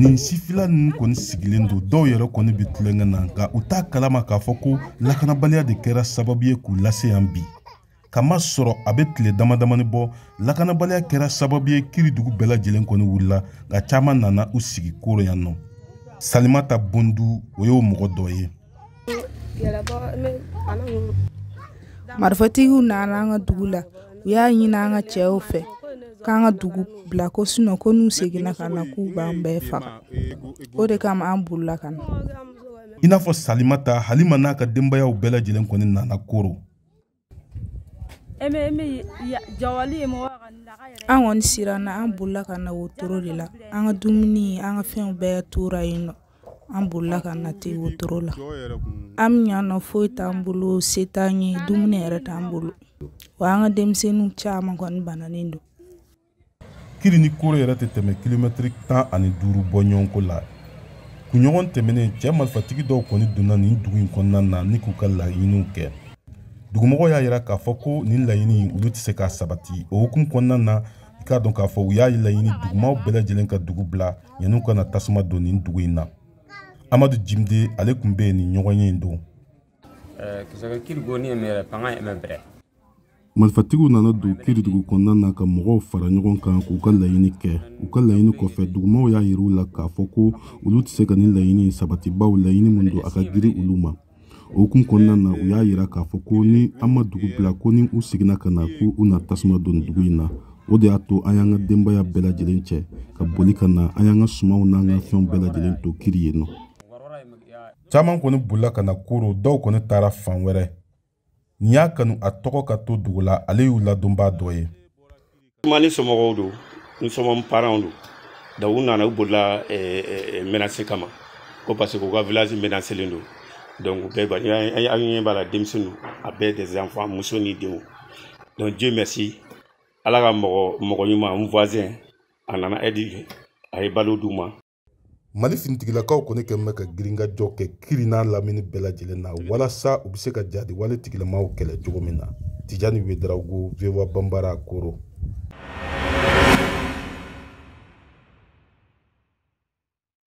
Nin sifila ninnu kɔni sigilen don, dɔw yɛrɛ kɔni bɛ tulonkɛ na, nka u t'a kalama k'a fɔ ko lakanabaliya de kɛra sababu ye k'u lase yan bi. Kamasɔrɔ a bɛ tile dama damani bɔ, lakanabaliya kɛra sababu ye Kiri dugu bɛɛ lajɛlen kɔni wulila, nka caman nana u sigi Koro yan nɔ. Salimata Bondu, o y'o mɔgɔ dɔ ye. Marifatigiw nana an ka dugu la, u y'a ɲini an ka cɛw fɛ k'an ka dugu bila, ko sinon ko n'u seginna ka na k'u b'an bɛɛ faga. O de kama an bolila ka na. I n'a fɔ Salimata, Halima n'a ka denbayaw bɛɛ lajɛlen kɔni nana Koro. An kɔni siranna, an bolila ka na wotoro de la. An ka dumuni, an ka fɛnw bɛɛ tora yen nɔ. An bolila ka na ten wotoro la. An bɛ yan nɔ, foyi t'an bolo, se t'an ye, dumuni yɛrɛ t'an bolo. Wa an ka denmisɛnninw caman kɔni bananen don. Kiri ni Koro yɛrɛ tɛ tɛmɛ kilomɛtiri 15 bɔ ɲɔgɔn ko la. Kunɲɔgɔn tɛmɛnen, cɛ marifatigi dɔw kɔni donna nin dugu in kɔnɔna na ni k'u ka laɲiniw kɛ. Dugumɔgɔw y'a yira k'a fɔ ko nin laɲini olu tɛ se k'a sabati. O hukumu kɔnɔna na, i k'a dɔn k'a fɔ u y'a laɲini dugumaw bɛɛ lajɛlen ka dugu bila yan'u ka na tasuma don nin dugu in na. Amadu Jimde, ale tun bɛ yen nin ɲɔgɔnye in don. Marifatigiw nana don Kiri dugu kɔnɔna na ka mɔgɔw fara ɲɔgɔn kan k'u ka laɲini kɛ. U ka laɲini kɔfɛ, dugumaw y'a yira u la k'a fɔ ko olu tɛ se ka nin laɲini in sabati, bawo laɲini min don, a ka girin olu ma. O hukumu kɔnɔna na, u y'a yira k'a fɔ ko ni an ma dugu bila, ko ni u seginna ka na, ko u na tasuma don dugu in na. O de y'a to an y'an ka denbaya bɛɛ lajɛlen cɛ ka boli ka na. An y'an ka sumanw n'an ka fɛnw bɛɛ lajɛlen to Kiri yen nɔ. Caman kɔni bolila ka na Koro, dɔw kɔni taara fan wɛrɛ. Nin y'a kanu a tɔgɔ ka to dugu la, ale y'u ladonbaa dɔ ye. Kuma ni somɔgɔw don, n somɔgɔ parents don. Donc u nana, u bolila menace kama, ko parce que u ka village menacelen don. Donc u bɛɛ, an ɲɛ b'a la, denmisɛnninw, a bɛɛ des enfants, muso ni denw. Donc Dieu merci, Ala ka mɔgɔ mɔgɔ ɲuman, n voisin, a nana aide, a ye balo d'u ma. Mali finitigilakaw kɔni kɛlen bɛ ka girinkajɔ kɛ Kiri n'a lamini bɛɛ lajɛlen na, walasa u bɛ se ka jadi wale tigilamaw kɛlɛ cogo min na. Tijani Wedarago, VOA Banbara, Koro.